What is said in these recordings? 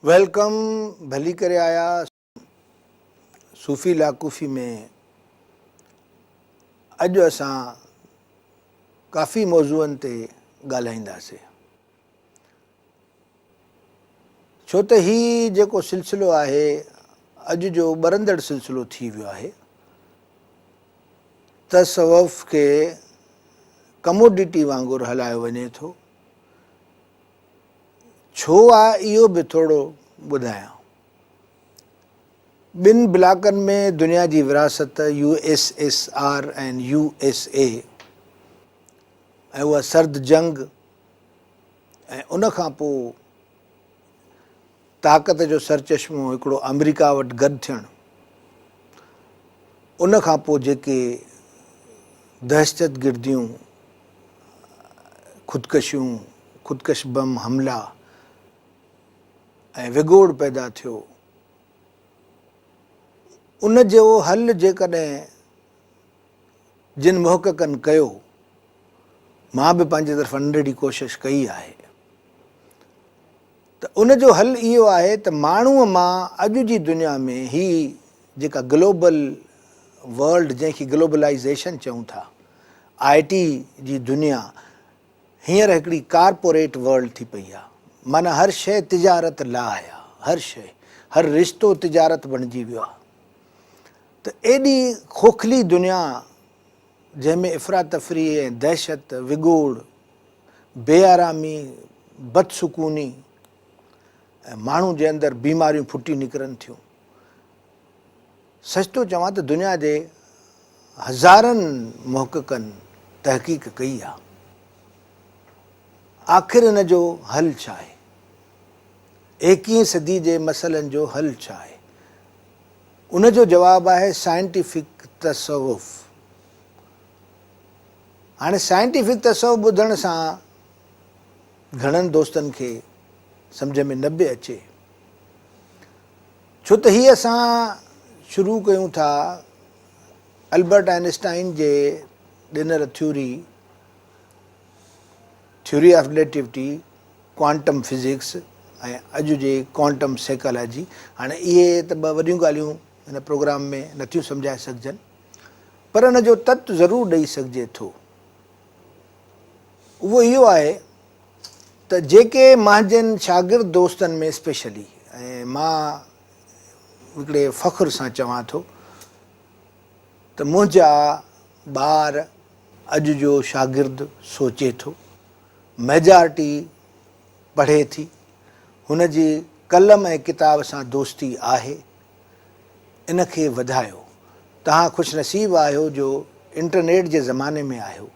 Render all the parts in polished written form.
Welcome ڀلي ڪري آيا صوفي لاڪوفي ۾ اڄ اسان ڪافي موضوعن تي ڳالهائينداسي ڇو ته هي جيڪو سلسلو آهي اڄ جو ٻرندڙ سلسلو ٿي ويو آهي تصوف کي ڪموڊٽي وانگر هلايو وڃي ٿو ڇو آ اهو به ٿورو ٻڌايان. ٻن بلاڪن ۾ دنيا جي ورهاست U S S R ۽ U S A ۽ اها سرد جنگ ۽ ان کان پوء طاقت جو سرچشمو هڪڙو آمريڪا وٽ گڏ ٿيڻ ان کان پوء جيڪي دهشتگرديون خودڪشيون، خودڪش بم حملا ۽ وڳوڙ پيدا ٿيو، ان جو حل جيڪڏهن جن محققن ڪيو، مان به پنهنجي طرفان ننڍڙي ڪوشش ڪئي آهي ته ان جو حل اهو آهي ته ماڻهوء مان اڄ جي دنيا ۾ هي جيڪا گلوبل ورلڊ جنهن کي گلوبلائيزيشن چئون ٿا، آء ٽي جي دنيا هينئر هڪڙي ڪارپوريٽ ورلڊ ٿي پئي آ. معنيٰ هر شيء تجارت لاء آ، هر شيء، هر رشتو تجارت بڻجي ويو آ. ته ايڏي کوکلي دنيا جنهن ۾ افراتفري ۽ دهشت، وڳوڙ، بي آرامي، بدسڪوني ۽ ماڻهو جي اندر بيماريون ڦٽي نڪرن ٿيون. سچ ٿو چوان ته دنيا جي هزارن محققن تحقيق ڪئي آ. آخر ان جو حل ڇا آهي؟ ايڪيهين صدي جي مسئلن جو حل ڇا آهي؟ ان جو جواب آهي سائنٽيفڪ تصوف. هاڻي سائنٽيفڪ تصوف ٻڌڻ سان گهڻن دوستن کي سمجهه ۾ نه به اچي. ڇو ته هي اسان شروع ڪيون ٿا البرٽ آئنسٽائن جي ڏنل theory, theory of relativity, quantum physics ۽ اڄ جي ڪوانٽم سائيڪالاجي. هاڻي اهي ته ٻه وڏيون ڳالهيون هن پروگرام ۾ نٿيون سمجهائي سگهجن پر ان جو تت ضرور ڏئي سگهجي ٿو. اهو اهو آهي ته جيڪي مانجن شاگرد دوستن ۾ اسپيشلي ۽ مان هڪڙي فخر سان چوان ٿو ته منهنجا ٻار اڄ جو شاگرد سوچي ٿو، ميجارٽي پڙهي ٿي، هن جي قلم ۽ ڪتاب سان دوستي آهي، ان کي وڌايو. توهان خوش نصيب آهيو جو انٽرنيٽ جي زماني ۾ آهيو.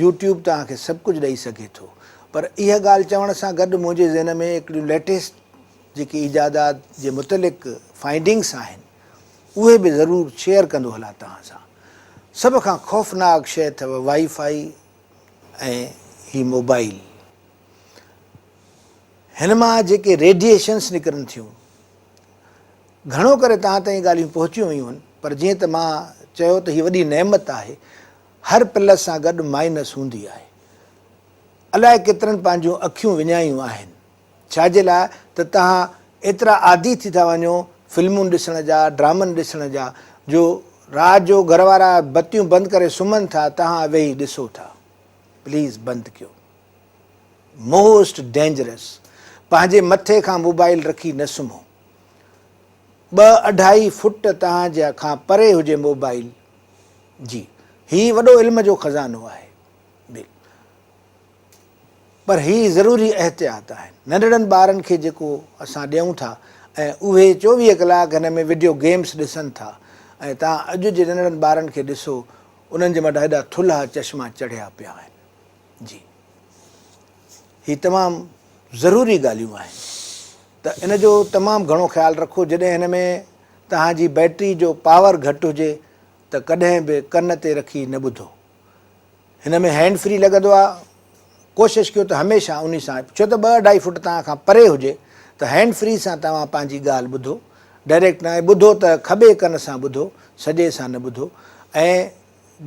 يوٽيوب توهان کي سڀ ڪجهه ڏئي سگهي ٿو پر اها ڳالهه چوڻ سان گڏ منهنجي ذهن ۾ هڪڙيون ليٽيسٽ جيڪي ايجادات جي متعلق فائنڊنگس آهن اهي به ضرور شيئر ڪندو هلان توهان سان. سڀ کان خوفناڪ شيء اٿو وائي فائي ۽ هي موبائيل. هن مان جيڪي ريڊيئيشنس نڪرن ٿيون گهڻو ڪري توهان تائين ڳالهيون پهچيون ويون آهن پر جيئن ته مان چيو ته هي وڏي نعمت آهي هر پلس سان گڏ مائنس هوندي آهي. الائي ڪيترن پنهنجون اکيون وڃايون آهن. ڇا جي لاء ته توهان ايترا عادي ٿي ٿا وڃو فلمن ڏسڻ جا، ڊرامن ڏسڻ جا جو رات جو گهر وارا بتيون بند ڪري سمهن ٿا توهان ويهي ڏسو ٿا. پليز بند ڪيو. Most dangerous. پنهنجي مٿي کان موبائل رکي نه سمهو. ٻه اڍائي فٽ توهان جي کان پري هجي موبائل. جي هي وڏو علم جو خزانو آهي بل پر هي ضروري احتياط آهن ننڍڙن ٻارن کي جيڪو اسان ڏيون ٿا ۽ اهي 24 ڪلاڪ هن ۾ وڊيو گيمس ڏسن ٿا ۽ توهان اڄ جي ننڍڙن ٻارن کي ڏسو انهن جي مٿان هيڏا ٿلها چشما چڙهيا پيا آهن جي هي تمام ضروري ڳالهيون آهن ته ان جو تمام گهڻو خيال رکو جڏهن هن ۾ توهان جي بيٽري جو پاور گهٽ هجي ته ڪڏهن به ڪن تي رکي نه ٻڌو. هن ۾ هينڊ فري لڳندو آ، ڪوشش ڪيو ته هميشه انهي سان ڇو ته ٻه اڍائي فوٽ توهان کان پري هجي ته هينڊ فري سان توهان پنهنجي ڳالهه ٻڌو، ڊائريڪٽ نه ۽ ٻڌو ته کٻي ڪن سان ٻڌو، سڄي سان نه ٻڌو ۽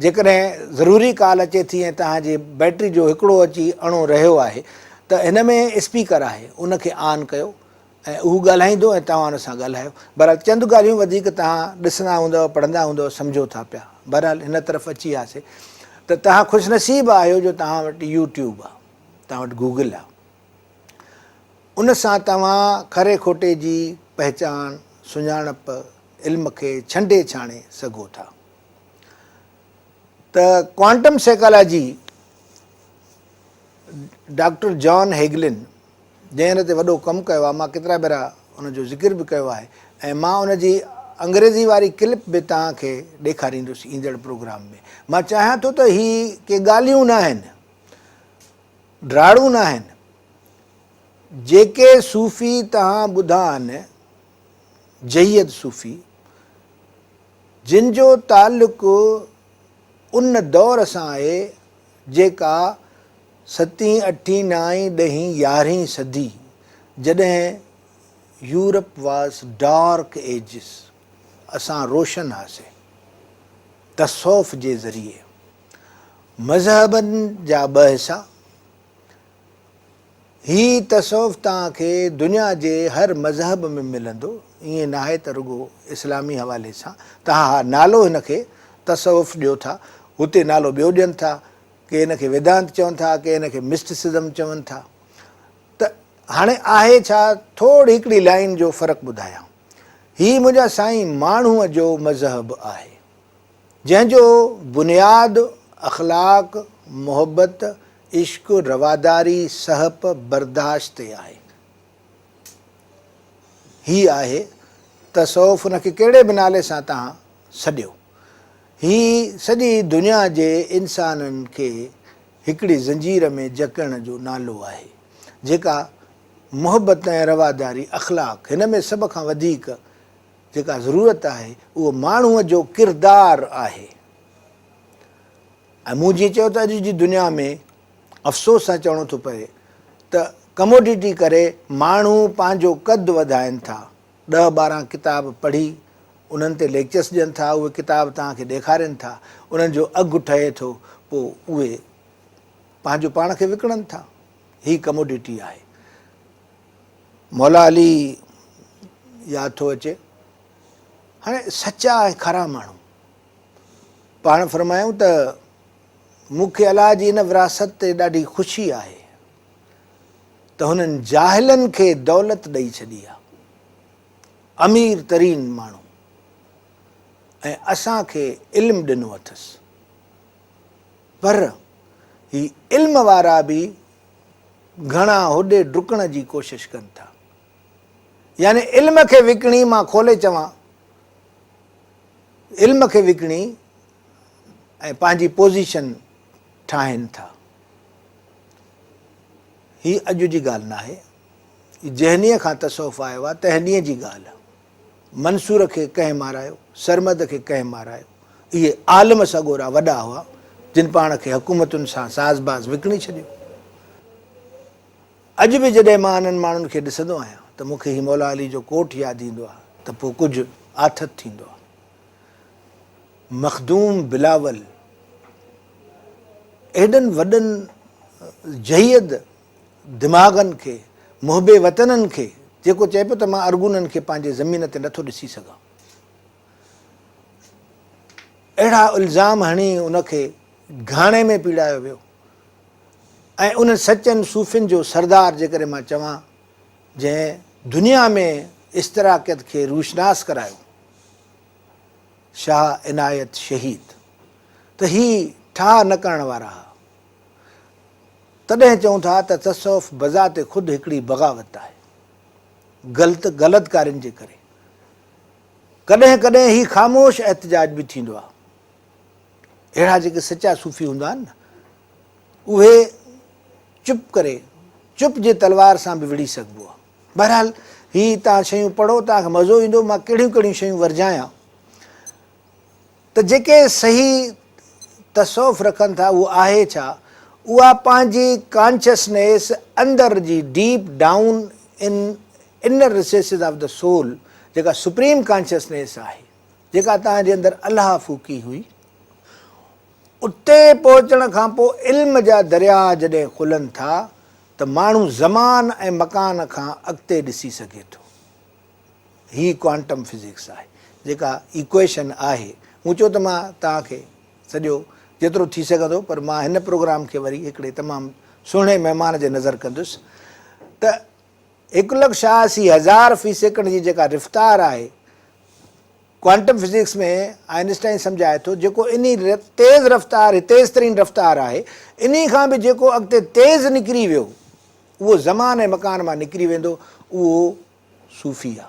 جيڪڏهن ضروري ڪال اچي ٿي ۽ توهان جي بيٽري جو هڪڙو اچي اڻو رهيو آهي ته هن ۾ اسپيڪر آهي ان کي آن ڪيو. ۽ هو ڳالهائيندو ۽ توهان ان سان ڳالهايو. بهرحال چند ڳالهيون وڌيڪ توهان ڏسندا هوندؤ، پڙهندا هوندؤ، سمجهو ٿا پيا. بهرحال هن طرف اچي وياسي ته توهان خوش نصيب آهيو جو توهان وٽ يوٽيوب آ، توهان وٽ گوگل آ. ان سان توهان کري کوٽي جي پهچان، سڃاڻپ، علم کي ڇنڊي ڇاڻي سگهو ٿا. ته ڪوانٽم سائيڪالاجي ڊاڪٽر جان هيگلن جنهن ان تي وڏو ڪم ڪيو آهي، مان ڪيترا ڀيرا ان جو ذڪر به ڪيو آهي ۽ مان ان جي انگريزي واري ڪلپ به توهان کي ڏيکاريندس ايندڙ پروگرام ۾. مان چاهيان ٿو ته هي ڪي ڳالهيون ناهن، ڊراڙون ناهن، جيڪي صوفي توهان ٻڌا آهن، جيد صوفي، جن جو تعلق ان دور سان آهي جيڪا ستين، اٺين، نائين، ڏهين، يارهين صدي جڏهن يورپ واز ڊارڪ ايجز اسان روشن هئاسين تصوف جي ذريعي مذهبن جا ٻه حصا هي تصوف توهان کي دنيا جي هر مذهب ۾ ملندو، ائين ناهي ته رڳو اسلامي حوالي سان، توهان ها نالو هن کي تصوف ڏيو ٿا، هتي نالو ٻيو ڏين ٿا، ڪي هن کي ويدانت چون ٿا، ڪي هن کي مسٽسزم چون ٿا. ته هاڻي آهي ڇا؟ ٿوري هڪڙي لائين جو فرق ٻڌايان. هي منهنجا سائين ماڻهوء جو مذهب آهي. جنهن جو بنياد اخلاق، محبت، عشق، رواداري، سهپ، برداشت تي آهي. هي آهي تصوف ان کي ڪهڙي به نالي سان توهان سڏيو. هي سڄي دنيا جي انسانن کي هڪڙي زنجير ۾ جڪڙڻ جو نالو آهي. جيڪا محبت ۽ رواداري، اخلاق، هن ۾ سڀ کان وڌيڪ جيڪا ضرورت آهي اهو ماڻهوء جو ڪردار آهي ۽ مون جيئن چيو ته اڄ جي دنيا ۾ افسوس سان چوڻو ٿو پئي ته ڪموڊيٽي ڪري ماڻهو پنهنجو قد وڌائن ٿا، ڏهه 12 ڪتاب پڙهي انهن تي ليڪچرس ڏين ٿا، اهي ڪتاب توهان کي ڏيکارين ٿا، انهن جو اگهه ٺهي ٿو، پوء اهي پنهنجو پاڻ کي وڪڻن ٿا، هي ڪموڊيٽي آهي. مولا علي ياد ٿو اچي. هاڻي سچا ۽ کرا ماڻهو پاڻ فرمايائون ته مون کي الله جي ان وراثت تي ڏاڍي خوشي آهي ته هنن جاهلن کي دولت ڏئي ڇڏي آهي، امير ترين ماڻهو، ۽ اسان کي علم ڏنو اٿس، پر هي علم وارا به گهڻا هوڏي ڊڪڻ جي ڪوشش ڪن ٿا. يعني علم کي وڪڻي، مان کولي چوان، علم کي وڪڻي ۽ پنهنجي پوزيشن ٺاهين ٿا. هي اڄ جي ڳالهه ناهي. هي جنهن ڏينهن کان تصوف آيو آهي تنهن ڏينهن جي ڳالهه. منصور کي ڪنهن مارايو؟ سرمد کي ڪنهن مارايو؟ اهي عالم سڳورا وڏا هئا، جن پاڻ کي حڪومتن سان ساز باز وڪڻي ڇڏيو. اڄ به جڏهن مان انهن ماڻهن کي ڏسندو آهيان ته مون کي هي مولا علي جو ڪوٽ ياد ايندو آهي ته پوء ڪجهه آٿت ٿيندو آهي. مخدوم بلاول ايڏن وڏن جيد دماغن کي، محب وطنن کي، جيڪو چئي پيو ته مان ارغونن کي پنهنجي زمين تي نٿو ڏسي سگهان. اهڙا الزام هڻي ان کي گهاڻي ۾ پيڙايو ويو ۽ انهن سچن صوفين جو سردار جيڪڏهن مان چوان جنهن دنيا ۾ اشتراڪيت کي روشناس ڪرايو شاهه عنايت شهيد ته هي ٺاهه نه ڪرڻ وارا ها. تڏهن چئون ٿا ته تصوف بذات خود هڪڙي بغاوت آهي، غلط غلط ڪارين جي ڪري. ڪڏهن ڪڏهن هي خاموش احتجاج به ٿيندو آهي. اهڙا جيڪي سچا صوفي هوندا آهن نه، اهي چپ ڪري، چپ جي تلوار سان به وڙهي سگهبو آهي. بهرحال هي توهان شيون پڙهو، توهان کي مزو ايندو، مان ڪهڙيون ڪهڙيون شيون ورجايان. ته جيڪي صحيح تصوف رکن ٿا اهو آهي ڇا؟ اها پنهنجي ڪانشسنيس اندر جي deep down in inner recesses of the soul جيڪا سپريم ڪانشسنيس آهي جيڪا توهان جي اندر الله ڦوڪي هئي اتي پهچڻ کان پوء علم جا درياهه جڏهن کلن ٿا ته. ته ماڻهو زمان ۽ مڪان کان اڳتي ڏسي سگهي ٿو. هي ڪوانٽم فزڪس آهي جيڪا ايڪويشن آهي. مون چيو ته مان توهان کي سڄو جيترو ٿي سگهندو پر مان هن پروگرام کي وري هڪڙي تمام سهڻي مهمان جي نظر ڪندس ته 186000 في سيڪنڊ جي جيڪا رفتار آهي ڪوانٽم فزڪس ۾ آئنسٽائن سمجهائي ٿو جيڪو انهي تيز رفتار تيز ترين رفتار آهي انهي کان به جيڪو اڳتي تيز نڪري ويو اهو زمان ۽ مڪان مان نڪري ويندو اهو صوفي آ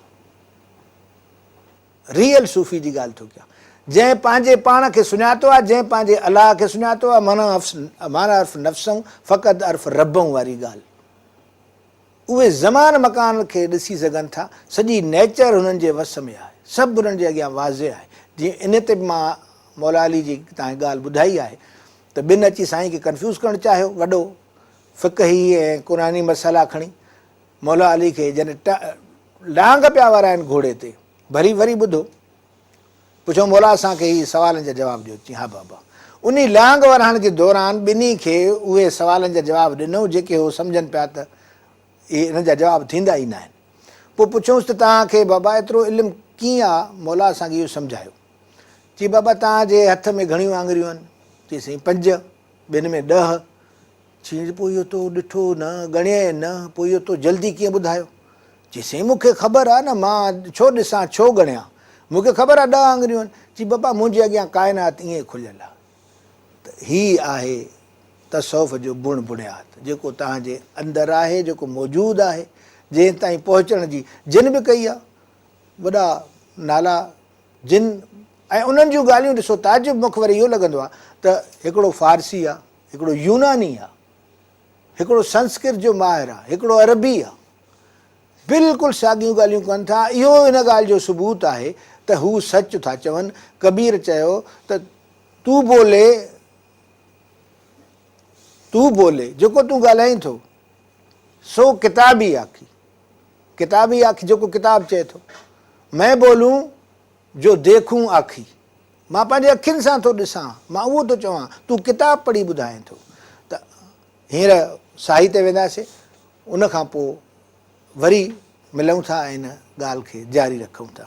ريئل صوفي جي ڳالهه ٿو ڪيان جنهن پنهنجي پاڻ کي سڃاتو آ جنهن پنهنجي الله کي سڃاتو آ من عرف نفسه فقد عرف ربه واري ڳالهه اهي زمان مڪان کي ڏسي سگهن ٿا، سڄي نيچر هنن جي وس ۾ آهي، سڀ هنن جي اڳيان واضح آهي، جيئن ان تي به مان مولا علي جي توهان کي ڳالهه ٻڌائي آهي ته ٻن اچي سائين کي ڪنفيوز ڪرڻ چاهيو، وڏو فقهي ۽ قرآني مسئلا کڻي مولا علي کي جڏهن لانگ پيا ورائن گهوڙي تي، ڀري وري ٻڌو. پڇيو مولا اسان کي هي سوالن جا جواب ڏيو. چيائين ها بابا. انهي لانگ ورهائڻ جي دوران ٻنهي کي اهي سوالن جا جواب ڏنو جيڪي هو سمجهن پيا ته اهي انهن جا جواب ٿيندا ئي ناهن. پوء پڇيونس ته توهان کي بابا ايترو علم ڪيئن آ مولا اسان کي اهو سمجهايو. چي بابا توهان جي هٿ ۾ گهڻيون آڱريون آهن؟ چي سائين پنج، ٻن ۾ ڏهه. چيائين ته پوء اهو تو ڏٺو نه، ڳڻيئي نه، پوء اهو تو جلدي ڪيئن ٻڌايو؟ چي سائين مون کي خبر آ نه مان ڇو ڏسان ڇو ڳڻيان، مون کي خبر آ ڏهه آڱريون آهن. چي بابا منهنجي اڳيان ڪائنات ائين کليل آ ته هي آهي تصوف جو بڻ بڻياد جيڪو توهان جي اندر آهي جيڪو موجود آهي جنهن تائين پهچڻ جي جن به ڪئي آ وڏا نالا جن ۽ انهن جون ڳالهيون ڏسو تعجب مون کي وري اهو لڳندو آ ته هڪڙو فارسي آ هڪڙو يوناني آ، هڪڙو سنسڪرت جو ماهر آ، هڪڙو عربي آ، بلڪل ساڳيون ڳالهيون ڪن ٿا، اهو ان ڳالهه جو ثبوت آهي ته هو سچ ٿا چون، ڪبير چيو ته تو بولي تو بولي جيڪو تون ڳالهائين ٿو سو ڪتاب ئي آکي، ڪتاب ئي آکي جيڪو ڪتاب چئي ٿو، مين بولون جو ديکون آکي. مان پنهنجي اکين سان ٿو ڏسان، مان اهو ٿو چوان، تون ڪتاب پڙهي ٻڌائين ٿو ته هينئر ساهي تي وينداسين، ان کان پوء وري ملون ٿا ۽ ان ڳالهه کي جاري رکون ٿا.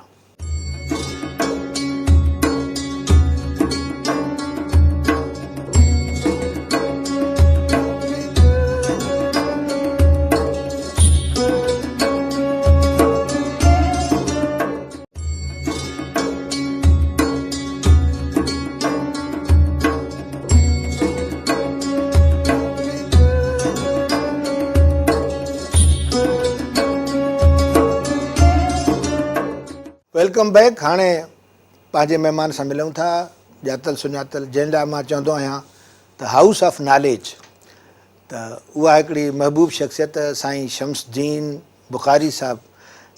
Welcome back هاڻي پنهنجي مهمان سان ملون ٿا ڄاتل سڃاتل جنهن لاء مان چوندو آهيان ته هائوس آف ناليج ته اها هڪڙي محبوب شخصيت سائين شمس الدين بخاري صاحب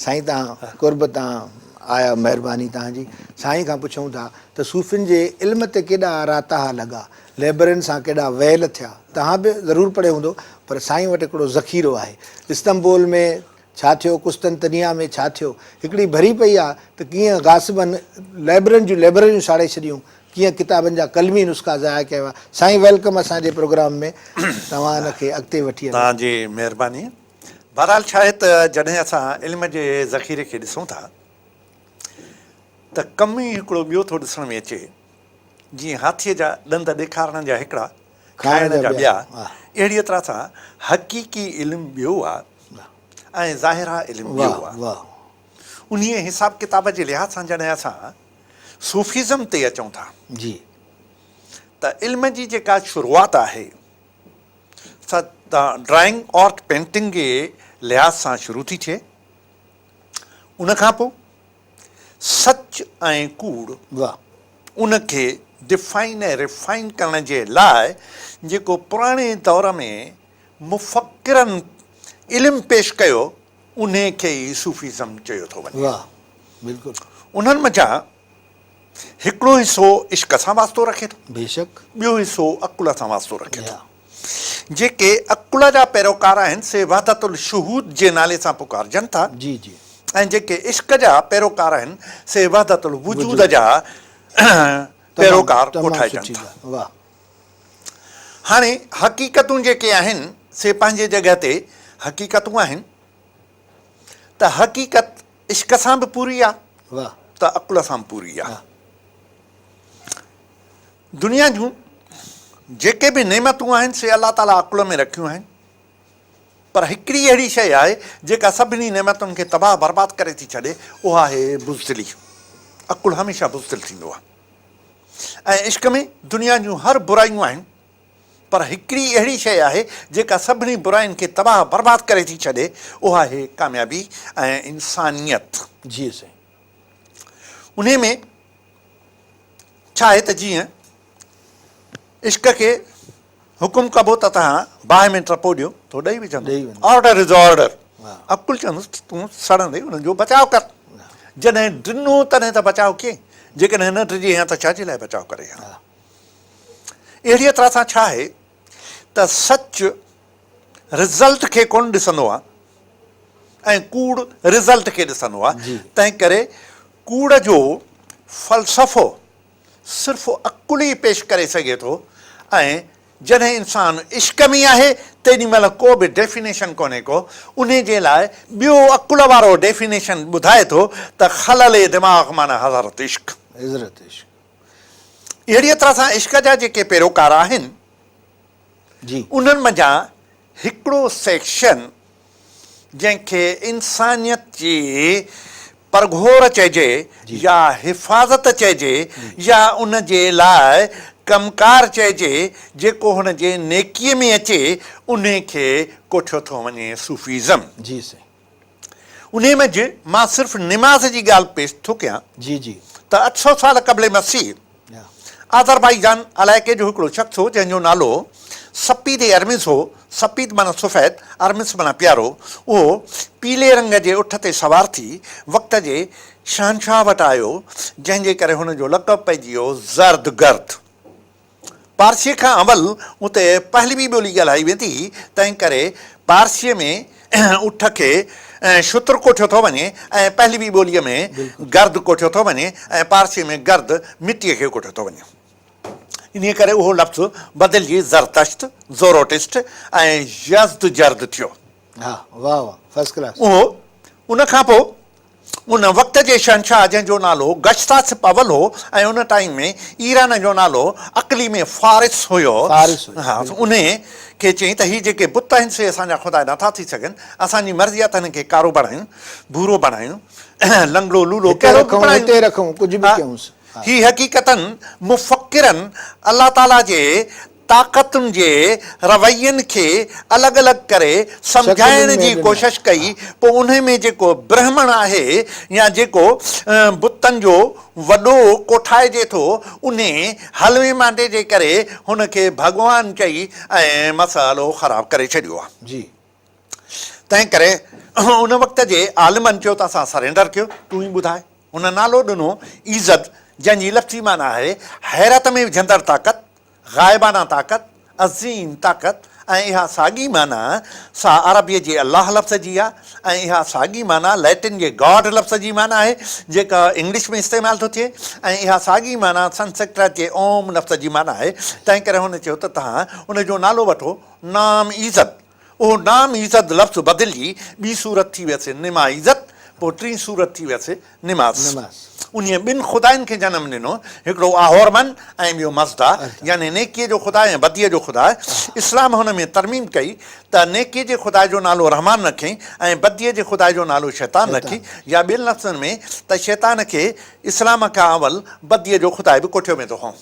سائين تان قرب تان آيا مهرباني تان جي سائين کان پڇون ٿا ته صوفين جي علم تي ڪيڏا راتاها لڳا لئبرين سان ڪيڏا ويل ٿيا تهان به ضرور پڙهيو هوندو پر سائين وٽ هڪڙو ذخيرو آهي استنبول ۾ ڇا ٿيو قسطنطنيه ۾ ڇا ٿيو هڪڙي ڀري پئي آ ته ڪيئن غاصبن لئبرين جون لئبرريون ساڙي ڇڏيون ڪيئن ڪتابن جا قلمي نسخا ضايع ڪيا ويا سائين welcome اسان جي پروگرام ۾ توهان ان کي اڳتي وٺي هلو. توهان جي مهرباني. بهرحال ڇا آهي ته جڏهن اسان علم جي ذخيري کي ڏسون ٿا ته ڪم ئي هڪڙو ٻيو ٿو ڏسڻ ۾ اچي، جيئن هاٿيء جا ڏند ڏيکارڻ جا هڪڙا، کائڻ جا ٻيا، اهڙيء طرح سان حقيقي علم ٻيو آ ۽ ظاهرا علم ٻيو آ. انهيء حساب ڪتاب جي لحاظ سان جڏهن اسان صوفيزم تي اچون ٿا ته علم جي جيڪا شروعات آهي، سا ڊرائنگ آرٽ پينٽنگ جي لحاظ سان شروع ٿي ٿئي ان کان پوء سچ ۽ ڪوڙ ان کي ڊفائن ۽ ريفائن ڪرڻ جي لاء جيڪو پراڻي دور ۾ مفڪرن علم پيش ڪيو انهي کي ئي صوفيزم چيو ٿو وڃي. انهن منجهان هڪڙو حصو عشق سان واسطو رکي ٿو. بيشڪ. ٻيو حصو عقل سان واسطو رکي ٿو. جيڪي عقل جا پيروڪار آهن سي وحدت الشهود جي نالي سان پڪارجن ٿا. جي جي. ۽ جيڪي عشق جا پيروڪار آهن سي وحدت الوجود جا پيروڪار تمام ڪوٺائجن سٺي ٿا. ڳالهه. واهه. هاڻي حقيقتون جيڪي آهن سي پنهنجي جڳهه تي حقيقتون آهن ته حقيقت عشق سان به پوري آ ته عقل سان به پوري آ. دنيا جون جيڪي به نعمتون آهن سي الله تعاليٰ عقل ۾ رکيون آهن پر هڪڙي اهڙي شيء آهي جيڪا سڀني نعمتن کي تباهه برباد ڪري ٿي ڇڏي اها آهي بزدلي. عقل هميشه بزدل ٿيندو آهي ۽ عشق ۾ دنيا جون هر برايون آهن پر هڪڙي اهڙي شيء آهي جيڪا سڀني براين کي تباهه برباد ڪري ٿي ڇڏي اها آهي ڪاميابي ۽ انسانيت. جي سائين. انهي ۾ ڇا آهي ته جيئن عشق کي حڪم ڪبو ته توهان باهه ۾ ٽپو ڏيو ته ڏئي وجهندو. Order is order. عقل چوندس ته تون سڙندين ان جو بچاء ڪر. جڏهن ڊنو تڏهن ته بچاء ڪيئي، جيڪڏهن نه ڊڄي ها ته ڇا جي لاء بچاء ڪري ها. اهڙيء طرح سان ڇا آهي ته سچ رزلٽ کي ڪونه ڏسندو آهي ۽ ڪوڙ رزلٽ کي ڏسندو آهي، تنهن ڪري ڪوڙ جو فلسفو صرف عقل ئي پيش ڪري سگهي ٿو ۽ جڏهن انسان عشق ۾ آهي تيڏي مهل ڪو به ڊيفينيشن ڪونهي ڪو انهي جي لاء ٻيو عقل وارو ڊيفينيشن ٻڌائي ٿو ته خلل دماغ معنيٰ حضرت عشق. حضرت عشق. اهڙيء طرح سان عشق جا جيڪي پيروڪار آهن جي. انهن منجهان هڪڙو سيڪشن جنهن کي انسانيت جي پرگهور چئجي يا حفاظت چئجي يا ان جي لاء ڪم ڪار چئجي جيڪو هن جي نيڪيء ۾ اچي انهي کي ڪوٺيو ٿو وڃي صوفيزم. جي سائين. انهي منجهه مان صرف نماز جي ڳالهه پيش ٿو ڪيان جي جي. ته 800 سال قبل مسيح آذربائيجان علائقي جو هڪڙو شخص هو جنهن جو نالو سپيد ارمس هو، سپيد معنيٰ سفيد، ارمس معنيٰ پيارو، اهو پيلي رنگ جي اٺ تي سوار ٿي وقت جي شهنشاهه وٽ آيو جنهن جي ڪري هن جو لقب پئجي ويو زرد گرد. پارسيء کان اول اتي پهلوي ٻولي ڳالهائي ويندي هئي، تنهن ڪري پارسيء ۾ اٺ کي شتر ڪوٺيو ٿو وڃي ۽ پهلوي ٻوليء ۾ گرد ڪوٺيو ٿو وڃي ۽ پارسيء ۾ گرد مٽيء کي ڪوٺيو ٿو وڃي. انهيء ڪري اهو لفظ بدلجي زرتشت، زوروٽسٽ ۽ يزدجرد ٿيو. ها واه واه فرسٽ ڪلاس. اهو ان کان پوء ان وقت جي شهنشاهه جنهن جو نالو گشتاسپ اول هو ۽ ان ٽائيم ۾ ايران جو نالو عقلي ۾ فارس هيو فارس هيو ها انهي کي چيائين ته هي جيڪي بت آهن سي اسان جا خدا نٿا ٿي سگهن اسان جي مرضي آهي ته هنن کي ڪارو بڻايون ڀورو بڻايون لنگڙو لولو هتي ڪهڙو به رکون بڻايون هتي رکون ڪجهه به ها ڪيونس ها. هي حقيقتاً مفڪرن الله تعاليٰ جي طاقتن جي روين کي الڳ الڳ ڪري سمجهائڻ شڪلين ۾ جي ڏنا. ڪوشش ڪئي، پوء انهي ۾ جيڪو برهمڻ آهي يا جيڪو بتن جو وڏو ڪوٺائجي ٿو، انهي حلوي مانڊي جي ڪري هن کي ڀڳوان چئي ۽ مسئلو خراب ڪري ڇڏيو آهي. جي. تنهن ڪري ان وقت جي عالمن چيو ته اسان سرينڊر ڪيو، تون ئي ٻڌاء. هن نالو ڏنو ايزد، جنهن جي لفظي معنيٰ آهي حيرت ۾ وجهندڙ طاقت، غائبانه طاقت، عظيم طاقت ۽ اها ساڳي معنيٰ سا عربيء جي الله لفظ جي آهي ۽ اها ساڳي معنيٰ لئٽن جي God لفظ جي معنيٰ آهي جيڪا انگلش ۾ استعمال ٿو ٿئي ۽ اها ساڳي معنيٰ سنسڪرت جي اوم لفظ جي معنيٰ آهي تنهنڪري هن چيو ته توهان ان جو نالو وٺو نام ايزد اهو نام ايزد لفظ بدلجي ٻي صورت ٿي ويس نما ايزد، پوء ٽين صورت ٿي ويس نماز. انهيء ٻن خدائن کي جنم ڏنو، هڪڙو آهورمن ۽ ٻيو مزدا، يعني نيڪيء جو خدا ۽ بديء جو خدا. اسلام هن ۾ ترميم ڪئي ته نيڪيء جي خدا جو نالو رحمان رکين ۽ بديء جي خدا جو نالو شيطان رکين يا ٻين لفظن ۾ ته شيطان کي اسلام کان اول بديء جو خدا به ڪوٺيو ويندو هو.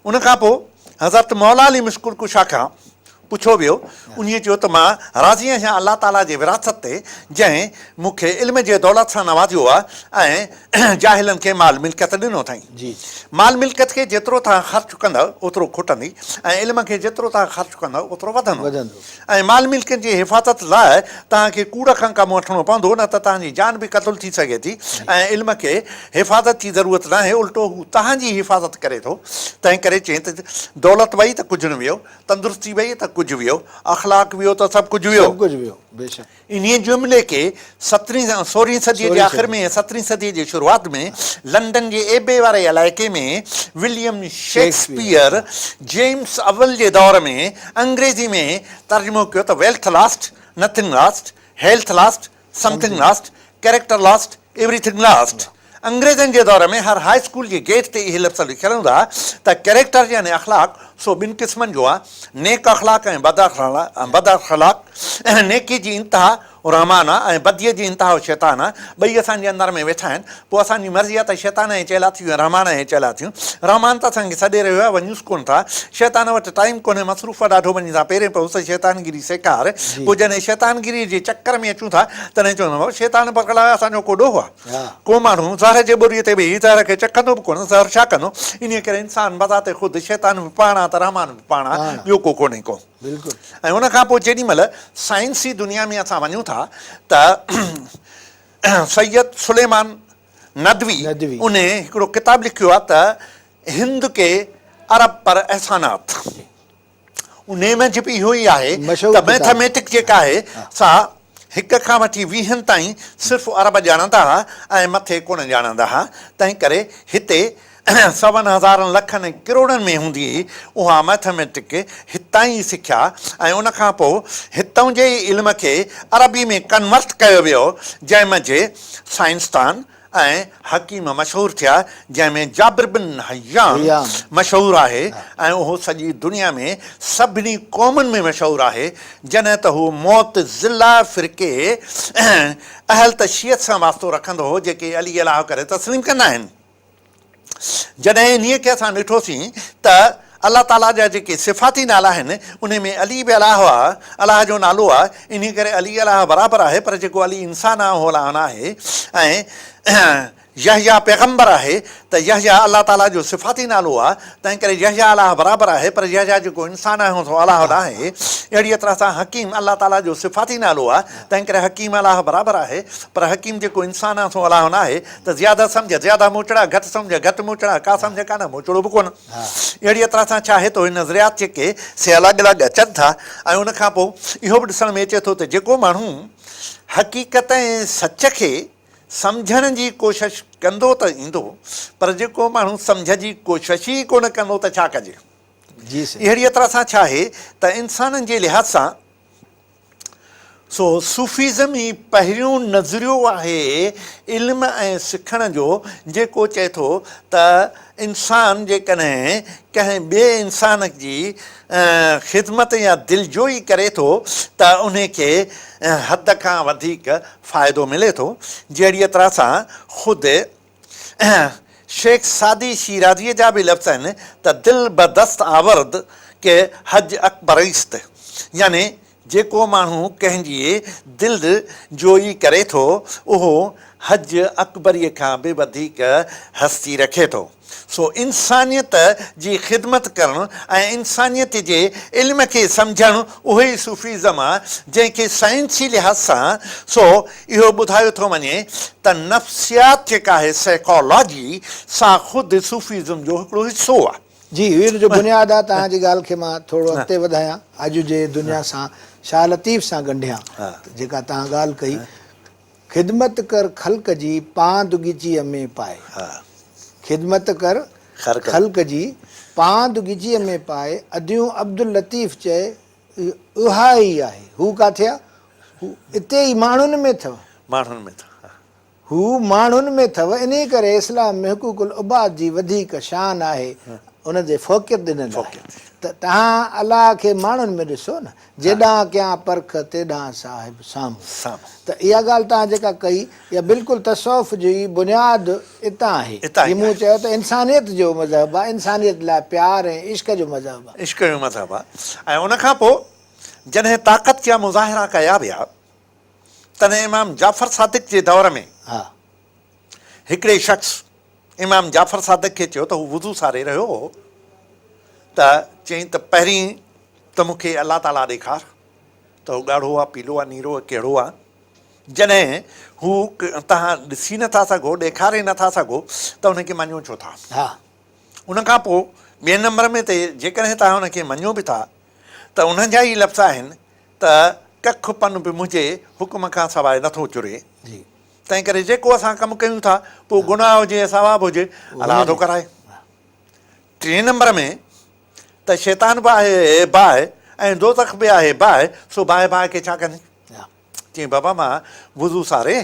ان کان پوء حضرت مولا علي مشڪل ڪشا کان پڇيو ويو، انهيء چيو ته مان راضي آهيان الله تعاليٰ جي وراثت تي جنهن مون کي علم جي دولت سان نوازيو آهي ۽ جاهلن کي مال ملڪيت ڏنو اٿائين. مال ملڪيت کي جيترو توهان خرچ ڪندؤ اوترو کٽندي ۽ علم کي جيترو توهان خرچ ڪندؤ اوترو وڌندو ۽ مال ملڪيت جي حفاظت لاء توهان کي ڪوڙ کان ڪم وٺڻو پوندو نه ته توهان جي جان به قتل ٿي سگهي ٿي ۽ علم کي حفاظت جي ضرورت ناهي الٽو هو توهان جي حفاظت ڪري ٿو تنهن ڪري چيائين ته دولت وئي ته ڪجهه نه ويو تندرستي وئي ته ڪجهه ويو، اخلاق ويو ته سڀ ڪجهه ويو. سڀ ڪجهه ويو، بيشڪ. انهيء جملي کي سترهين سورهين صديء جي آخر ۾ ۽ سترهين صديء جي شروعات ۾ لنڊن جي ايبي واري علائقي ۾ وليم شيڪسپيئر جيمس اول جي دور ۾ انگريزي ۾ ترجمو ڪيو ته wealth lost, nothing lost, health lost, something lost, character lost, everything lost. انگريزن جي دور ۾ هر هاء اسڪول جي گيٽ تي اهي لفظ لکيل هوندا ها ته ڪيريڪٽر يعني اخلاق سو ٻن قسمن جو آهي، نيڪ اخلاق ۽ بد اخلاق. نيڪي جي انتها رحمان آهي ۽ بديء جي انتها شيطان آهي. ٻئي اسان جي اندر ۾ ويٺا آهن. پوء اسان جي مرضي آهي ته شيطان ۽ چيلا ٿيون يا رحمان ۽ چيلا ٿيون. رحمان ته اسان کي سڏي رهيو آهي، وڃونس ڪونه ٿا. شيطان وٽ ٽائيم ڪونهي، مصروف آهي ڏاڍو، وڃي ٿا پيرين پئونس ته شيطانگيري سيکار. پوء جڏهن شيطانگيريء جي چڪر ۾ اچون ٿا، تڏهن چون ٿا بابا شيطان پڪڙايو اسان جو ڪو ڏوهه آهي. ڪو ماڻهو زهر جي ٻوريء تي ويهي زهر کي چکندو به ڪونه، زهر ڇا ڪندو؟ انهيء ڪري انسان بذات خود شيطان به پاڻ آ ته رحمان به پاڻ آ، ٻيو ڪو ڪونهي ڪو. ۽ ان کان پوء جيڏي مهل سائنسي دنيا ۾ اسان وڃون ٿا ته سيد سليمان ندوي انهي هڪڙو ڪتاب لکيو آ ته هند ڪي عرب پر احسانات. انهيء منجهه به اهو ئي آهي ته مئٿميٽڪ جيڪا آهي سا هڪ کان وٺي ويهن تائين صرف عرب ڄاڻندا ها ۽ مٿي ڪونه ڄاڻندا ها، تنهنڪري هتي سون هزارن لکن ۽ ڪروڙن ۾ هوندي هئي اها مئٿميٽڪ هتان ئي سکيا ۽ ان کان پوء هتئون جي ئي علم کي عربي ۾ ڪنورٽ ڪيو ويو جنهن منجهه سائنسدان ۽ حڪيم مشهور ٿيا، جنهن ۾ جابر بن حيان مشهور آهي ۽ اهو سڄي دنيا ۾ سڀني قومن ۾ مشهور آهي، جڏهن ته هو معتزله فرقي اهل تشيعت سان واسطو رکندو هو، جيڪي علي اله ڪري تسليم ڪندا آهن. جڏهن انهيء کي اسان ڏٺوسين ته الله تعاليٰ جا جيڪي صفاتي نالا آهن، انهي ۾ علي به الله آهي، الله جو نالو آهي، انهيء ڪري علي الله برابر آهي، پر جيڪو علي انسان آهي اهو الله ناهي ۽ يحيٰ پيغمبر آهي ته يحيٰ الله تعاليٰ جو صفاتي نالو آهي، تنهن ڪري يحيٰ الله برابر آهي، پر يحيٰ جيڪو انسان آهي سو الله ناهي. اهڙيء طرح سان حڪيم الله تعاليٰ جو صفاتي نالو آهي، تنهن ڪري حڪيم الله برابر آهي، پر حڪيم جيڪو انسان آهي سو الله ناهي. ته زياده سمجهه زياده موچڙا، گهٽ سمجهه گهٽ موچڙا، ڪا سمجهه ڪانه، موچڙو به ڪونه. اهڙيء طرح سان ڇا آهي ته اهي نظريات جيڪي سي الڳ الڳ اچن ٿا ۽ ان کان پوء اهو به ڏسڻ ۾ اچي ٿو ته جيڪو ماڻهو حقيقت ۽ سچ کي سمجهڻ جي ڪوشش ڪندو ته ايندو پر جيڪو ماڻهو سمجهه جي ڪوشش ئي ڪونه ڪندو ته ڇا ڪجي؟ اهڙيء طرح سان ڇا آهي ته انسانن جي لحاظ سان سو صوفيزم ئي پهريون نظريو آهي علم ۽ سکڻ جو جيڪو چئي ٿو ته انسان جيڪڏهن ڪنهن ٻئي انسان جي خدمت يا دلجوئي ڪري ٿو ته انهي کي حد کان وڌيڪ فائدو ملي ٿو. جهڙيء طرح سان خود شيخ سعدي شيرازيء جا به لفظ آهن ته دل بدست آورد ڪه حج اڪبريست يعني جيڪو ماڻهو ڪنهن جي دل جوئي ڪري ٿو اهو حج اڪبريء کان به وڌيڪ هستي رکي ٿو. سو انسانيت جي خدمت ڪرڻ ۽ انسانيت جي علم کي سمجهڻ اهو ئي صوفيزم آ جنهن کي سائنسي لحاظ سان سو اهو ٻڌايو ٿو وڃي ته نفسيات جيڪا آهي Psychology سا خود صوفيزم جو هڪڙو حصو آ. جي اهو ان جو بنياد آ توهان جي ڳالهه کي مان ٿورو اڳتي وڌايان اڄ جي دنيا سان شاهه لطيف سان ڳنڍيان ته جيڪا توهان ڳالهه ڪئي خدمت ڪر خلق جي پاند ڳچيء ۾ پائي. خدمت ڪر خلق جي پاند ڳچيء ۾ پائي اديون عبداللطيف چئي اها ئي آهي. هو ڪاٿي آ؟ هو اتي ئي ماڻهن ۾ اٿو. ماڻهن ۾ اٿو. هو ماڻهن ۾ اٿو. انهيء ڪري اسلام ۾ حقوق العباد جي وڌيڪ شان آهي، ان تي فوقيت ڏنل آهي ته توهان الله کي ماڻهن ۾ ڏسو نه. جيڏانهن ڪيان پرک، تيڏانهن صاحب سامهون. ته اها ڳالهه توهان جيڪا ڪئي، اها بلڪل تصوف جي بنياد اتان آهي. جيئن مون چيو ته انسانيت جو مذهب آهي، انسانيت لاء پيار ۽ عشق جو مذهب آهي. عشق جو مذهب آهي ۽ ان کان پوء جڏهن طاقت جا مظاهرا ڪيا ويا، تڏهن امام جعفر صادق جي دور ۾ هڪڙي شخص امام جعفر صادق کي چيو ته هو وضو ساري رهيو هو ته چيائين ته پهرين ته مون کي الله تعاليٰ ڏيکار ته هو ڳاڙهو آهي، پيلو آهي، نيرو آهي، ڪهڙو آهي. جڏهن هو توهان ڏسي نٿا سگهو، ڏيکاري نٿا سگهو ته ان کي مڃو ڇو ٿا؟ ان کان پوء ٻئي نمبر ۾ ته جيڪڏهن توهان ان کي مڃو به ٿا ته انهن جا ئي لفظ آهن ته ڪک پن به منهنجي حڪم کان سواء نٿو چري. تنهن ڪري جيڪو اسان ڪم ڪيون ٿا پوء گناهه هجي يا ثواب هجي الله ٿو ڪرائي. ٽئين نمبر ۾ ته شيطان به آهي باهه ۽ دوزخ به آهي باهه سو باهه باهه کي ڇا ڪندي؟ چيائين بابا مان وضو ساري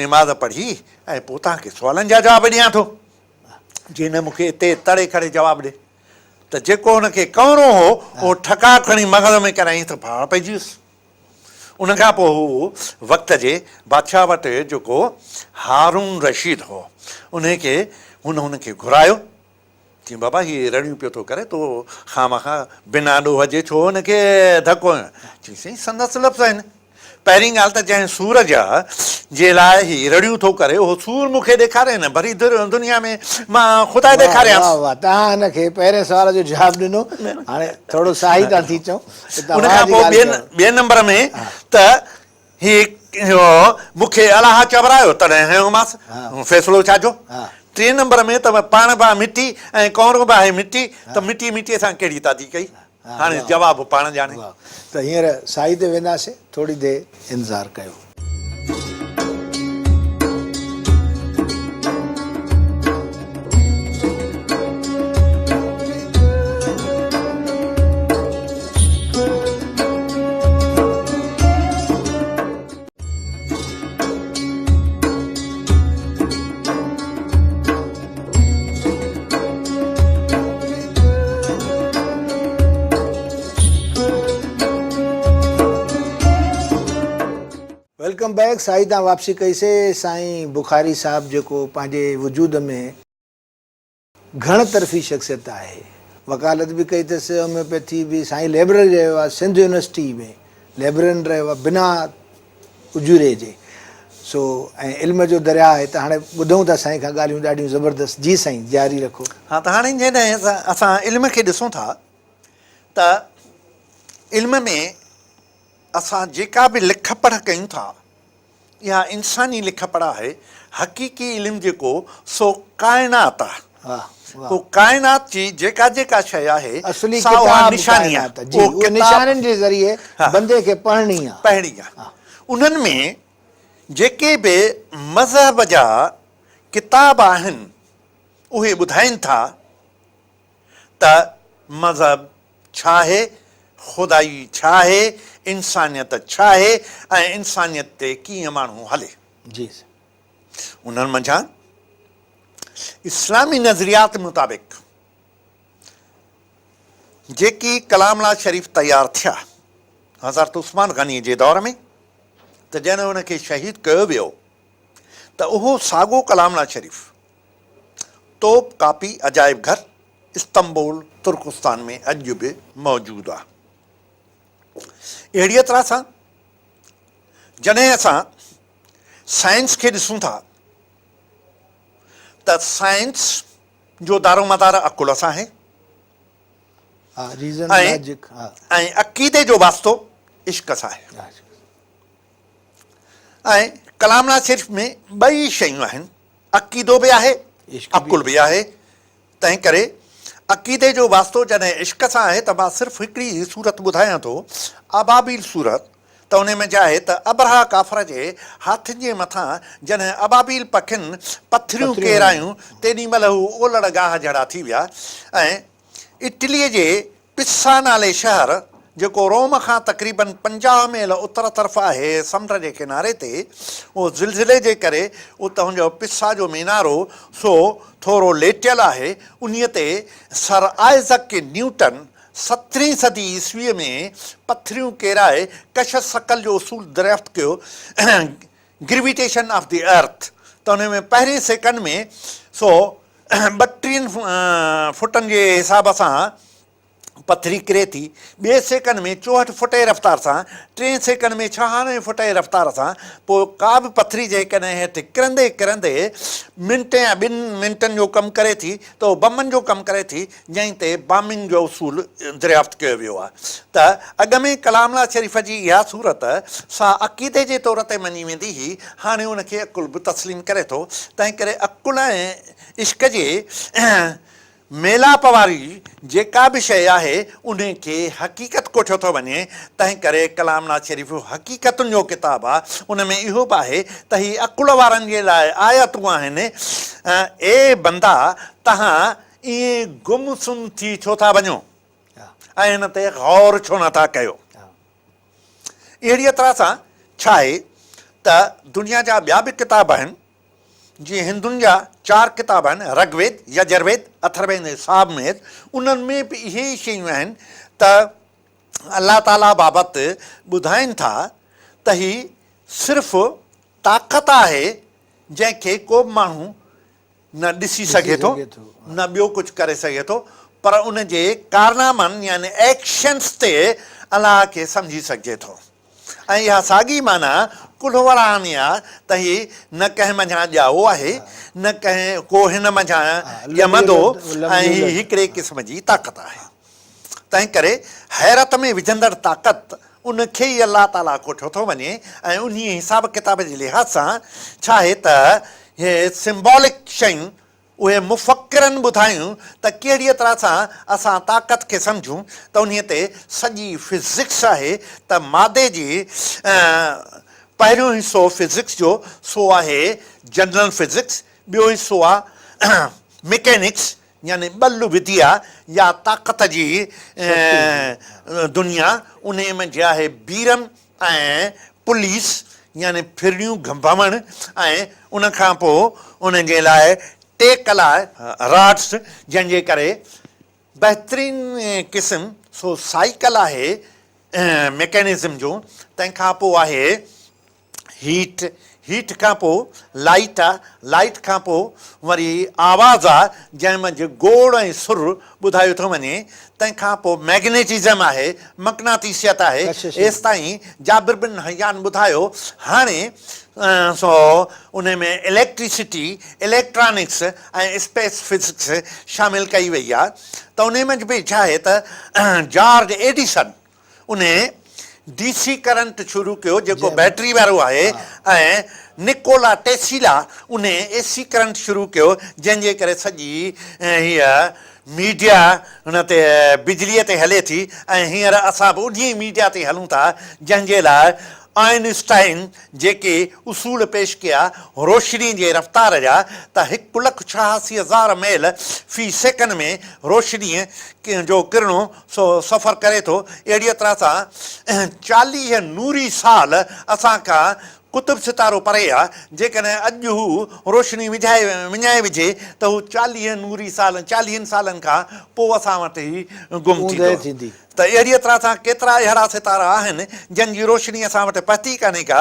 نماز پڙهي ۽ پوء توهان کي سوالن جا جواب ڏيان ٿو. جي نه مون کي اتي تڙي کڙي جواب ڏي. ته جيڪو هن کي ڪئونرو هو اهو ٺڪاء کڻي مغز ۾ ڪرايائين ته ڦاڙ پئجي ويس. ان کان پوء هو وقت جي بادشاهه وٽ جيڪو هارون رشيد هو انهي کي هن هن کي گهرايو. چيائين بابا هي رڙيون پيو ٿو ڪري تو خامخواه بنا ڏوهه جي ڇو هن کي ڌڪو هنيو؟ چيائين سائين سندس لفظ آهن. پهرين ڳالهه ته جنهن سور جا جي لاء هي رڙيون ٿو ڪري اهو سور مون کي ڏيکاري نه ڀري دنيا ۾ مان خدا ڏيکاريانس. واهه واهه توهان هن کي پهرين سوال جو جواب ڏنو هاڻي ٿورو ساهي تان ٿي چئون ان کان پوء ٻئي نمبر ۾ ته هي مون کي الله چورايو تڏهن هنيومانس فيصلو ڇا جو؟ ٽئين نمبر ۾ ته پاڻ به آهي مٽي ۽ ڪؤنرو به آهي مٽي ته مٽي مٽيء سان ڪهڙي تعدي ڪئي؟ هاڻي جواب پاڻ ڄاڻي. ته هينئر سائي تي وينداسين، ٿوري دير انتظار ڪيو. Welcome back سائين تان واپسي ڪئي سي سائين بخاري صاحب جيڪو پنهنجي وجود ۾ گهڻ طرفي شخصيت آهي. وڪالت به ڪئي اٿس، هوميوپيٿي به، سائين لئبرري رهيو آهي، سنڌ يونيورسٽي ۾ لئبررين رهيو آهي بنا اجوري جي. سو ۽ علم جو درياء آهي ته هاڻي ٻڌون ٿا سائين کان ڳالهيون ڏاڍيون زبردست. جي سائين جاري رکو. ها ته هاڻي جڏهن اسان علم کي ڏسون ٿا ته علم ۾ اسان جيڪا به لک پڙهه ڪيون ٿا اها انساني لک پڙهه آهي، حقيقي علم جيڪو سو ڪائنات آهي. پوء ڪائنات جي جيڪا جيڪا شيء آهي اصلي سا اها ڪتاب نشاني آهي. ڪائنات جي اهي نشانين جي ذريعي بندي کي پڙهڻي آهي. پڙهڻي آهي. انهن ۾ جيڪي به مذهب جا ڪتاب آهن اهي ٻڌائين ٿا ته مذهب ڇا آهي، خدائي ڇا آهي، انسانيت ڇا آهي ۽ انسانيت تي ڪيئن ماڻهو هلي. جي سر. انهن منجهان اسلامي نظريات مطابق جيڪي ڪلام الله شريف تيار ٿيا حضرت عثمان غني جي دور ۾ ته جڏهن ان کي شهيد ڪيو ويو ته اهو ساڳو ڪلام الله شريف توپ ڪاپي عجائب گهر استنبول ترڪستان ۾ اڄ به موجود آهي. اهڙيء طرح سان جڏهن اسان سائنس کي ڏسون ٿا ته سائنس جو دارومدار عقل سان آهي ۽ عقيدي جو واسطو عشق سان آهي ۽ ڪلام ناز شريف ۾ ٻئي شيون آهن عقيدو به آهي عقل به آهي تنهن ڪري عقيدي جو واسطو جڏهن عشق سان آهي ته مان صرف هڪڙي ئي سورت ٻڌايان ٿو، ابابيل سورت، ته انهي ۾ آهي ته ابرهه ڪافر جي هاٿين جي مٿان جڏهن ابابيل پکين پٿريون ڪيرايون تيڏي مهل هو اولڙ گاهه جهڙا ٿي ويا ۽ اٽليء جي پسا نالي شهر، جيڪو روم کان تقريباً 50 ميل اتر طرف آهي، سمنڊ جي ڪناري تي، اهو زلزلي جي ڪري اتان جو پسا جو مينارو سو ٿورو ليٽيل آهي، انهيء تي سر آئزڪ نيوٽن سترهين صدي عيسويء ۾ پٿريون ڪيرائي ڪشش ثقل جو اصول دريافت ڪيو، Gravitation of the Earth، ته انهيء ۾ پهرين سيڪنڊ ۾ سو ٻٽيهن فٽن جي حساب سان پٿري ڪري ٿي، ٻئي سيڪنڊ ۾ 64 فٽ جي رفتار سان، ٽئين سيڪنڊ ۾ 96 فٽ جي رفتار سان، پوء ڪا به پٿري جيڪڏهن هيٺ ڪرندي ڪرندي منٽ يا ٻن منٽن جو ڪم ڪري ٿي ته اهو بمن جو ڪم ڪري ٿي، جنهن تي بامنگ جو اصول دريافت ڪيو ويو آهي ته اڳ ۾ ڪلام الله شريف جي اها صورت سا عقيدي جي طور تي مڃي ويندي هئي، هاڻي ان کي عقل به تسليم ڪري ٿو، تنهنڪري عقل ۽ عشق جي ميلاپ واري جيڪا به شيء آهي انهي کي حقيقت ڪوٺيو ٿو وڃي، تنهن ڪري ڪلام ناز شريف حقيقتن جو ڪتاب آ، ان ۾ اهو به آهي ته هي عقل وارن جي لاء آيتون آهن، اي بندا توهان ائين گم سم ٿي ڇو ٿا وڃو ۽ هن تي غور ڇو نه ٿا ڪيو. اهڙيء طرح سان ڇا آهي ته دنيا جا ٻيا به ڪتاب آهن، جيئن هندن جا چار ڪتاب آهن، رگ ويد، يجر ويد، اٿر ويد ۽ سام ويد، انهن ۾ به اهي ئي شيون آهن ته الله تعاليٰ بابت ٻڌائين ٿا ته هي صرف طاقت آهي جنهن کي ڪو به ماڻهو نه ڏسي سگهي ٿو نه ٻيو ڪجهه ڪري سگهي ٿو پر ان جي ڪارنامن يعني ايڪشنس تي الله کي سمجهي سگهجي ٿو ۽ اها ساڳي معنيٰ ڪلهوڙاڻي آ ته هي نه ڪنهن منجهان ڄائو آهي نه ڪنهن ڪو هن منجهان ڄمندو ۽ هي هڪڙي قسم جي طاقت آهي. تنهن ڪري حيرت ۾ وجهندڙ طاقت ان کي ئي الله تعاليٰ ڪوٺيو ٿو وڃي ۽ انهيء حساب ڪتاب جي لحاظ سان ڇا آهي ته اهي Symbolic شيون اهي مفڪرن ٻڌايون ته ڪهڙيء طرح سان اسان طاقت کي سمجهون ته انهيء تي سڄي فزڪس آهي ته مادي جي پهريون حصو فزڪس جو سو آهي جنرل فزڪس ٻيو حصو آهي مڪينڪس يعني ٻل وديا يا طاقت جي دنيا، انهيء منجهه آهي بيرم ۽ پوليس يعني ڦرڙيون گهنڀوڻ ۽ ان کان پوء ان جي لاء ٽيڪ لاء راڊس، جنهن جي ڪري بهترين قسم سو سائيڪل آهي ميڪينزم جو، تنهن کان پوء آهي هيٽ، هيٽ کان پوء لائيٽ آ، لائيٽ کان پوء وري آواز آ، جنهن منجهه گوڙ ۽ سر ٻڌايو ٿو وڃي، تنهن کان پوء مئگنيٽزم آهي، مقناطيسيت آهي، ايستائين جابر بن حيان ٻڌايو، هاڻي سو انهي ۾ اليڪٽرسٽي، اليڪٽرانڪس ۽ اسپيس فزڪس شامل ڪئي وئي آ ته انهي منجهه به ڇا آهي ته جارج ايڊيسن انهي ڊي سي ڪرنٽ شروع ڪيو جيڪو بيٽري وارو آهي ۽ نڪولا ٽيسيلا انهي اي سي ڪرنٽ شروع ڪيو جنهن جي ڪري سڄي هيء ميڊيا ان تي بجليء تي هلي ٿي ۽ هينئر اسان به انهي ميڊيا تي هلون ٿا جنهن جي لاء آئنسٽائن جيڪي اصول پيش ڪيا روشني جي رفتار جا ته 1,86,000 ميل في سيڪنڊ ۾ روشنيء جو ڪرڻو سو سفر ڪري ٿو. اهڙيء طرح سان 40 نوري سال اسان کان قطب ستارو پري آ. جيڪڏهن اڄ هو روشني وجهائي وڃائي وجهي ته هو 40 نوري سال چاليهن سالن کان پوء اسان وٽ ئي گم ٿيندو. ته اهڙيء طرح سان ڪيترا اهڙا ستارا آهن جن جي روشني اسان وٽ پهتي ڪانهي ڪا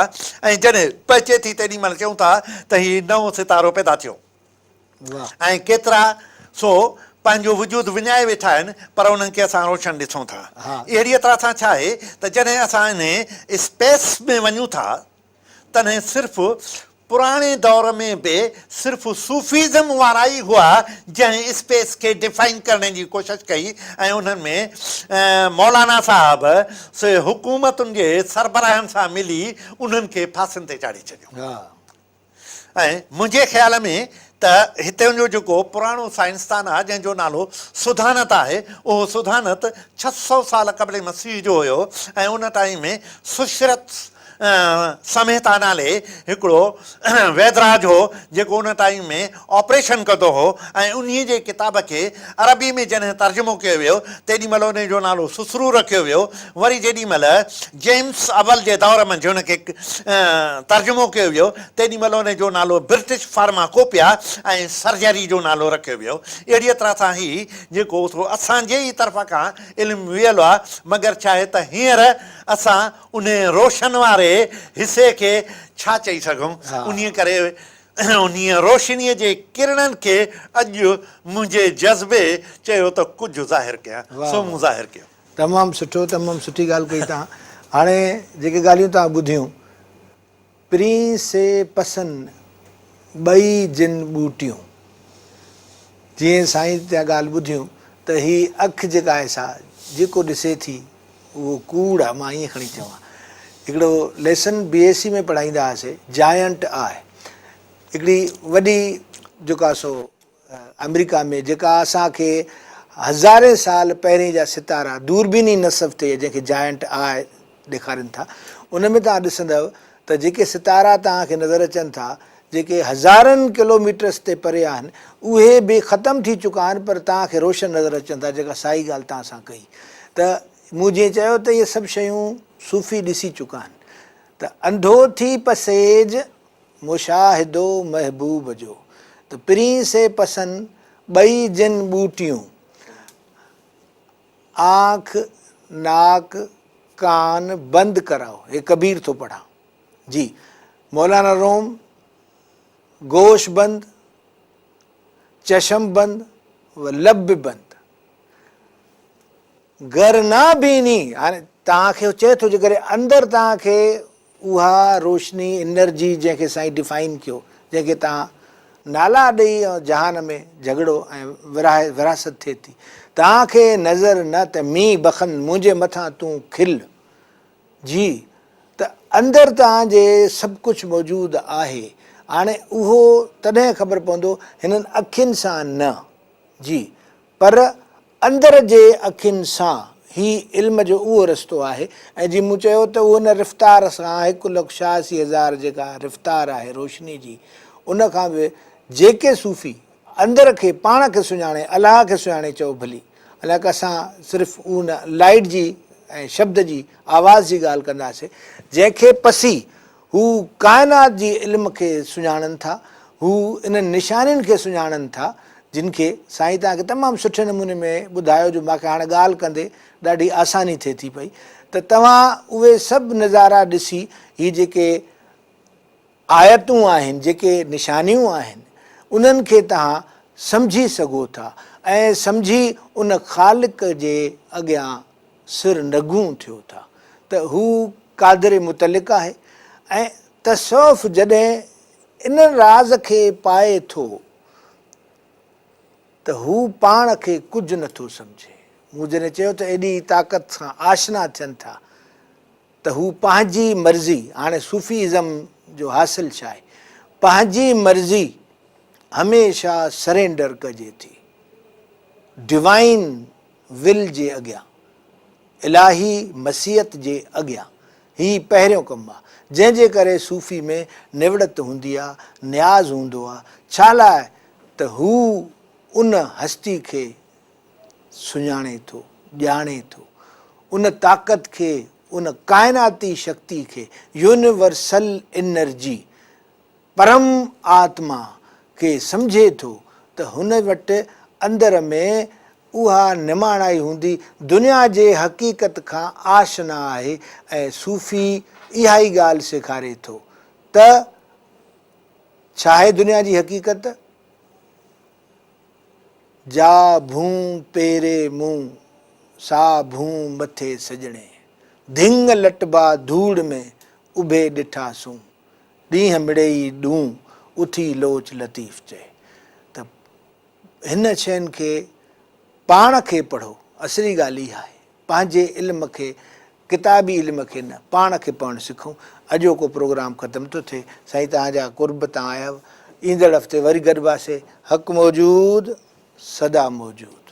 ۽ جڏهن پهچي ٿي تيڏي مهل چئون ٿا ته هي نئون ستارو پيدا ٿيو. ۽ ڪيترا سو پنهنجو وجود وڃائي ويٺا آهن پر انهن کي اسان روشن ڏسون ٿا. اهڙيء طرح سان ڇا آهي ته جڏهن اسان انهي اسپيس ۾ وڃون ٿا تڏهن صرف پراڻي دور ۾ به صرف صوفيزم وارا ئي هئا جنهن اسپيس کي ڊفائن ڪرڻ جي ڪوشش ڪئي ۽ انهن ۾ مولانا صاحب سي حڪومتن جي سربراهن سان ملي انهن کي ڦاسين تي چاڙهي ڇڏيو. ۽ منهنجي خيال ۾ ته هتي جو جيڪو پراڻو سائنسدان آهي جنهن جو نالو سڌانت آهي اهو سڌانت 600 سال قبل مسيح جو هيو ۽ ان ٽائيم ۾ سشرت سمهتا نالي هڪڙو ويدراج هو جيڪو ان ٽائيم ۾ آپريشن ڪندو هو ۽ انهي جي ڪتاب کي عربي ۾ جڏهن ترجمو ڪيو ويو تيڏي مهل انهي جو نالو سسرو رکيو ويو وري جيڏي مهل جيمس اول جي دور منجهه ان کي ترجمو ڪيو ويو، تيڏي مهل ان جو نالو برٽش فارماڪوپيا ۽ سرجري جو نالو رکيو ويو. اهڙيء طرح سان هي جيڪو سو اسان جي ئي طرف کان علم ويل آ، مگر ڇا آهي ته هينئر اسان انهي روشن واري حصي کي ڇا چئي سگهون، انهيء ڪري انهيء روشنيء جي ڪرڻن کي اڄ منهنجي جذبي چيو ته ڪجهه ظاهر ڪيان، سو مون ظاهر ڪيو. تمام سٺو تمام سٺي ڳالهه ڪئي توهان هاڻي جيڪي ڳالهيون توهان ٻڌيون پرين سي پسن ٻئي جن ٻوٽيون جيئن سائين تيان ڳالهه ٻڌيون ته هي اک جيڪا آهي سا جيڪو ڏسي ٿي اهو ڪوڙ آهي مان ائين کڻي چوان هڪڙو ليسن بي ايس سي ۾ پڙهائيندا هئاسي جائنٽ آء هڪڙي وڏي جيڪا سو آمريڪا ۾ جيڪا اسان کي هزارين سال پهرين جا ستارا دوربيني نصب تي جنهن کي جائنٽ آء ڏيکارين ٿا ان ۾ توهان ڏسندؤ ته جيڪي ستارا توهان کي نظر اچن ٿا جيڪي هزارن ڪلوميٽرس تي پري آهن اهي به ختم ٿي چڪا آهن پر توهان کي روشن نظر اچن ٿا جيڪا سائي ڳالهه توهان سان ڪئي ته مون جيئن چيو ته اهي سڀ شيون صوفي ڏسي چڪا آهن ته انڌو ٿي پسيج مشاهدو محبوب جو ته پرين سي پسن ٻئي جن ٻوٽيون آنک ناڪ ڪان بند ڪرائو هي ڪبير ٿو پڙهان جي مولانا روم گوش بند چشم بند و لب بند گر نه بيني هاڻي توهان کي چئي ٿو جيڪڏهن اندر توهان کي اها روشني، انرجي، جنهن کي سائين ڊفائن ڪيو، جنهن کي توهان نالا ڏئي جهان ۾ جهڳڙو ۽ ورهاست ٿئي ٿي، توهان کي نظر نه ته مينهن بخن منهنجي مٿان تون کل جي ته اندر توهان جي سڀ ڪجهه موجود آهي، هاڻي اهو تڏهن خبر پوندو هنن اکين سان نه جي پر اندر جي اکين سان هي علم جو اهو رستو آهي ۽ جي مون چيو ته اهو ان رفتار سان 1,86,000 جيڪا رفتار آهي روشني جي ان کان به جيڪي صوفي اندر کي پاڻ کي سڃاڻي الله کي سڃاڻي چئو ڀلي حالانڪه اسان صرف ان لائيٽ جي ۽ شبد جي آواز جي ڳالهه ڪنداسين جنهن کي پسي هو ڪائنات جي علم کي سڃاڻن ٿا، هو انهن نشانين کي سڃاڻن ٿا، جن کي سائين توهان کي تمام سٺي نموني ۾ ٻڌايو جو مان کي هاڻي ڳالهه ڪندي ڏاڍي آساني ٿئي ٿي پئي ته توهان اهي سڀ نظارا ڏسي هي جيڪي آيتون آهن، جيڪي نشانيون آهن، انهن کي توهان سمجهي سگهو ٿا ۽ سمجهي ان خالق جي اڳيان سر نگون ٿيو ٿا ته هو قادر مطلق آهي ۽ تصوف جڏهن ان راز کي پائي ٿو ته هو پاڻ کي ڪجهه نه ٿو سمجهي. مون جڏهن چيو ته ايڏي طاقت سان آشنا ٿين ٿا ته هو پنهنجي مرضي، هاڻي صوفي ازم جو حاصل ڇا آهي؟ پنهنجي مرضي هميشه سرينڊر ڪجي ٿي ڊوائين ول جي اڳيان، الاهي مسيت جي اڳيان، هي پهريون ڪم آ، جنهن جي ڪري صوفي ۾ نوڙت هوندي آ، نياز هوندو آ، ڇا لاء ته هو ان هستي کي سڃاڻي ٿو، ڄاڻي ٿو، ان طاقت کي، ان ڪائناتي شڪتي کي، يونيورسل انرجي، پرم آتما کي سمجهي ٿو ته هن وٽ اندر ۾ اها نماڻائي هوندي، دنيا جي حقيقت کان آشنا آهي ۽ صوفي اها ئي ڳالهه سيکاري ٿو ته ڇاهي دنيا جي حقيقت؟ جا ڀون پيري مون، سا ڀون مٿي سڄڻي. ڌڱ لٽبا ڌوڙ ۾، اڀي ڏٺا سون. ڏينهن مڙيئي ڏون، اٿي لوچ لطيف چئي ته هن شين کي پاڻ کي پڙهو، اصلي ڳالهه اها آهي، پنهنجي علم کي، ڪتابي علم کي نه، پاڻ کي پڙهڻ سکون. اڄوڪو پروگرام ختم ٿو ٿئي. سائين توهان جا قرب تان آيا. ايندڙ هفتي وري گڏباسي. حق موجود، سدا موجود.